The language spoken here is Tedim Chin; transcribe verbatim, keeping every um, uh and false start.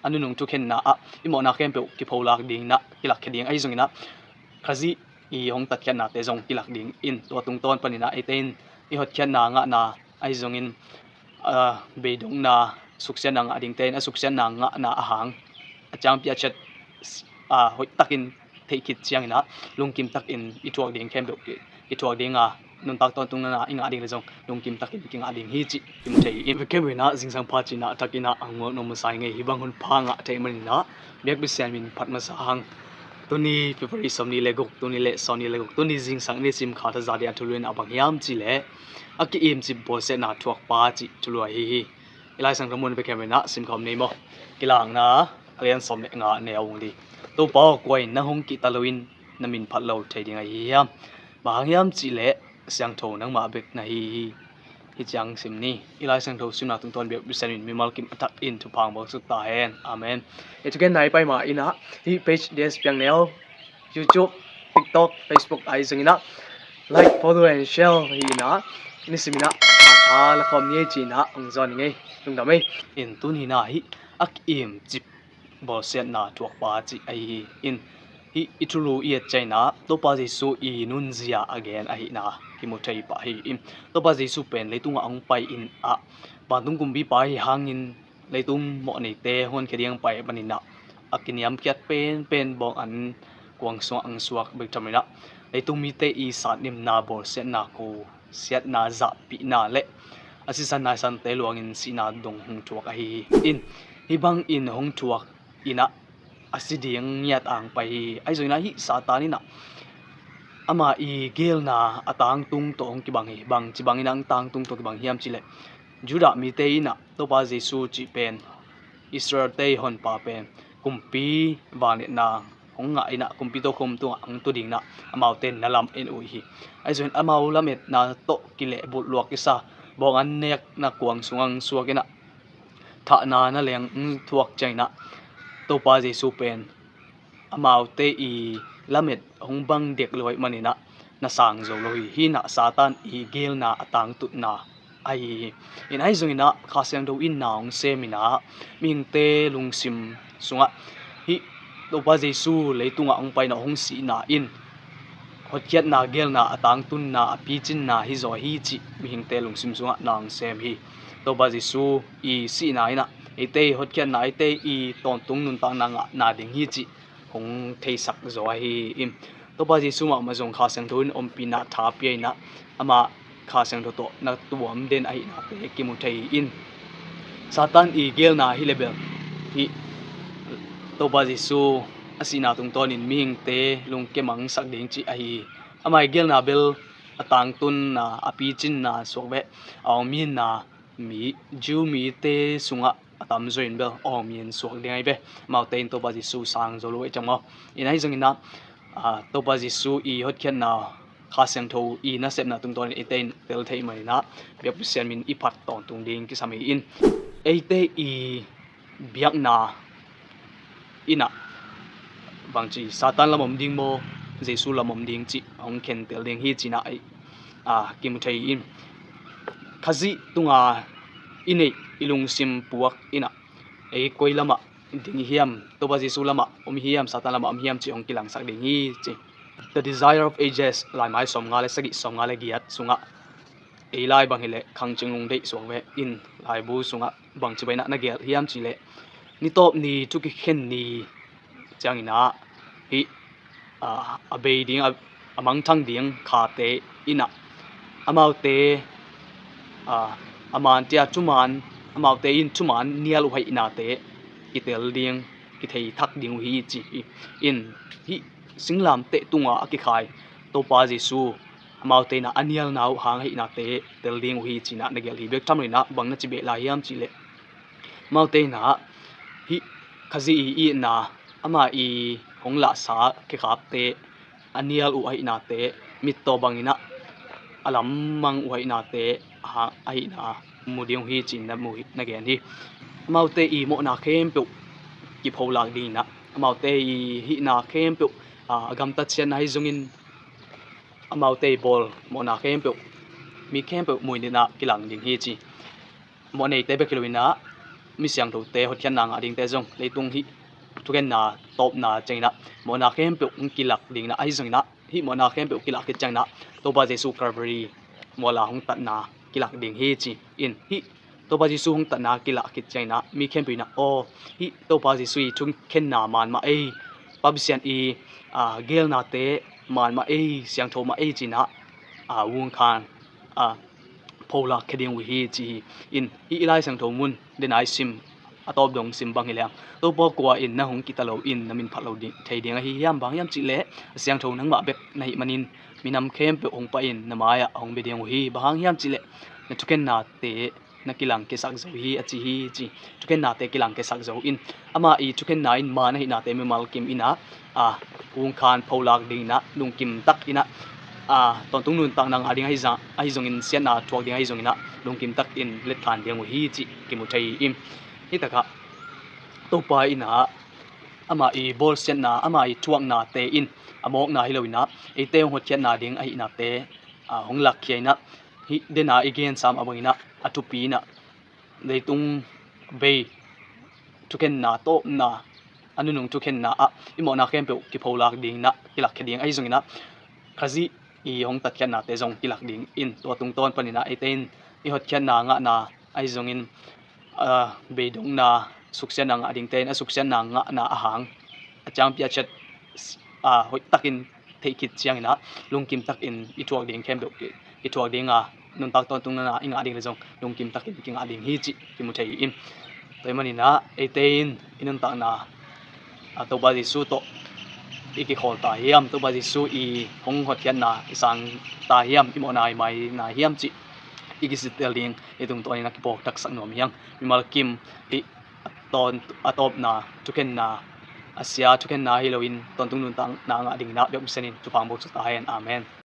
a nunung thukhenna ah i mawhna khempeuh kipholak ding in ah, kilakkhia ding ahi zongin ah, Khazih i hong tatkhiatnate zong kilak ding in, tua tungtawn panin ah eite in i hotkhiatna ngahna ahi zongin, a, beidongna, suksiatna ngah dingte in a suksiatna ngahna a hang a ciangpi a ciat, a, hoihtakin theih khit ciangin ah lungkim takin i thuak ding khempeuh ki, i thuak ding a, nuntak tawntungna i ngah ding le zong lungkim takin kingah ding hi cih kimu thei hi. Ken in ah zingsang pha cih in ah a takin ah a nguak nuam masa ing ei. Hih bang hun pha ngah theih manin ah biakpi siam in phat masa hang. Tuni February sawmnih le guk, tuni le sawmnih le guk, tuni zingsang ni sim kha thaza ding a thulu in ah bang hiam cih leh a ki-imcip bawlsiatna thuakpa cih thulu ahi hi. I Lai Siangtho mun bek hiam in ah sim khawm ni maw? Kilakna a lian sawm le nga neu ung di. Topa aw, kua in nang hong kihta loin na min phat lo thei ding ahi hiam? Bang hang hiam cih leh siangtho nangmah bek na hi hi. Hih ciang sim ni. I Lai Siangtho simna tungtawn biakpi siam in mimal kim a takin thupha hong buaksuk ta hen. Amen. Hih thugenna i pai ma in ah hih page D S Piang Neu, YouTube, TikTok, Facebook ahi zongin ah like, follow and share hi in ah, nisim in ah a tha la khawm ni ei ci in ah hong zawn ing ei. Lungdam ei. In tuni in ah hih a ki-imcip bawlsiatna thuakpa cih ahi hi. In hih i thulu i et ciangin ah Topa Jesu i nunzia a gen ahihna kimu thei pah hi. In Topa Jesu pen leitungah hong pai in ah, vantung kumpipa ahi hangin leitung mawhneite honkhia ding hong pai manin ah a kiniamkhiat penpen bawng an kuang sungah hong suak bek tham in ah, leitung mite i satnimna, bawlsiatna, khuasiatna, zahpihna le a sisan naisante luangin sihna dong hong thuak ahi hi. In hih bangin hong thuak in ah a si ding ngiat a hong pai hi. Ahi zongin ah hih Satan in ah ama i geelna a tangtung tawh hong kibang hi. Bangci bangin ah hong tangtung tawh kibang hiam cih leh, Judah mite in ah Topa Jesu cih pen Israel-te i honpa pen kumpi vangliatna hong ngah in ah kumpi tokhom tungah hong tu ding in ah amaute na lamet uh hi. Ahi zongin amau lametna tawh kilehbulh luak kisa, bawng an nekna kuang sungah hong suak in ah thahna nangawn hong thuak ciangin ah Topa Jesu pen amaute i lamet hong bang dek lo ahih manin ah na sang zo lo hi. Hih in ah Satan i geelna a tangtutna ahi hi. In ahi zongin ah Kha Siangtho in na hong sem in ah mihingte lungsim sungah hih Topa Jesu leitungah hong paina, hong sihna in hotkhiatna, geelna a tangtunna, a picinna hi zaw hi cih mihingte lungsim sungah na hong sem hi. Topa Jesu i sihna in ah eite i hotkhiatna, eite i tawntung nuntakna ngahna ding hi cih hong theisak zaw ahi hi. In Topa Jesu mahmah zong Kha Siangtho in ompihna tha pia in ah, amah Kha Siangtho tawh na tuam den ahihnate kimu thei hi. In Satan i geelna hi leh bel hih Topa Jesu a sihna tungtawnin mihingte lungkia mangsak ding cih ahi hi. Ama i geelna bel a tangtunna, a picinna suak beh a om hi in ah, mi, Jew mite sungah a tamzaw in bel a om hi in suak ding ahi beh. Amaute in Topa Jesu sang zo lo ahih ciang maw? In ahi zongin ah, a, Topa Jesu i hotkhiatna, Kha Siangtho i nasepna tungtawnin eite in tel theih manin ah biakpi siam in i phat tawntung ding kisam hi. In eite i biakna in ah bangci, Satan lam om ding maw, Jesu lam om ding cih hong khentel ding hi ci in ah, a, kimu thei hi. In Khazih tunga i neih i lungsim puak in ah ei koi lamah ding i hiam, Topa Jesu lamah om i hiam, Satan lamah om i hiam cih hong kilangsak ding hi ci. The Desire of Ages, laimai sawmnga le sagih, sawmnga le giat sungah ei lai bang hi leh Khang Cing Lung deih suak beh. In laibu sungah bangci bangin ah na gelh hiam cih leh, ni tawp ni, thu kikhen ni ciangin ah hih, a, a bei ding, a, a mangthang ding khate in ah amaute, a, a man tia thuman, amaute in thuman nial uh ahihnate kitel ding, kithei thak ding uh hi ci hi. In hih singlamteh tunga a kikhai Topa Jesu amaute in ah a nialna uh hang ahihnate tel ding uh hi ci in ah na gelh hi. Bek tham lo in ah bang na ci beh lai hiam cih leh, amaute in ah hih Khazih i itna, ama i hong lahsa khekhapte a nial uh ahihnate, mittaw bangin ah a lammang uh ahihnate, a, ahihna mu ding uh hi ci in na mu hi, na gen hi. Amaute i mawhna khempeuh kipholak ding in ah, amaute i hihna khempeuh, a, a gamtat ciatna hi zongin amaute i bawl mawhna khempeuh, mi khempeuh muin in ah kilang ding hi ci. Mawhneite bek hi lo in ah mi siangthote hotkhiatna ngah dingte zong leitung hih thukhenna tawpna cianginah mawhna khempeuh hong kilak dinginah, ahi zonginah hih mawhna khempeuh kilak khit cianginah Topa Jesu Calvary muala hong tatna kilak ding hi ci-in, hih Topa Jesu hong tatna kilak khit cianginah mi khempeuh inah aw, hih Topa Jesu i thukhenna man mah ei, Pasian i a, geelnate man mah ei, siangtho mah ei cinah a, vungkhan a, pholak khia ding uh hi ci hi. In hih i Lai Siangtho mun dena i sim a tawp dong sim bang hi leng, Topa kua in na hong kita lo in na min phat lo ding, thei ding ahi hiam? Bang hiam cihleh a siangtho nangmah bek na hih manin minam khempeuh hong pah in na mai-ah a hong bia ding uh hi. Bang hang hiam cihleh na thukhennate na kilangkhiasak zo hi a ci hi ci. Thukhennate kilangkhiasak zo in ama i thukhenna in man ahihnate mimal kim inah a, vungkhan pholak dinginah lungkim tak inah a, tawntung nuntakna ngah ding ahi zongin siatna thuak ding ahi zonginah lungkim takin letkhan ding uh hi cih kimu thei hi. In hih takah Topa inah ama i bawlsiatna, ama i thuaknate in a mawkna hi loinah eite hong hotkhiatna ding ahihnate a, hong lakkhia inah hih dena i gensam a banginah a thupi inah leitung bei thukhenna tawpna, a nunung thukhenna ah i mawhna khempeuh kipholak dinginah kilakkhia ding ahi zonginah Khazih i hong tatkhiatnate zong kilak dingin tua tungtawn paninah eite in i hotkhiatna ngahna ahi zongin a, beidongna, suksiatna ngah dingte in a suksiatna ngahna a hang a ciangpiak ciat a, hoihtakin theih khit cianginah lungkim takin i thuak ding khempeuh ki, i thuak dinga nuntak tawntungna i ngah ding le zong lungkim takin kingah ding hi cih kimu thei hi. In tua hi maninah eite in i nuntakna a, Topa Jesu tawh i kikhawl ta hiam, Topa Jesu i hong hotkhiatna i sang ta hiam, i mawhna i maina hiam cih i kisitel ding i tungtawninah kipawk taksak nuam hi hang. Mimal kim i tawn a tawpna thukhenna a sia thukhenna hi loin tawntung nuntakna ngah dinginah biak misen in thupha hong buak ta hen. Amen.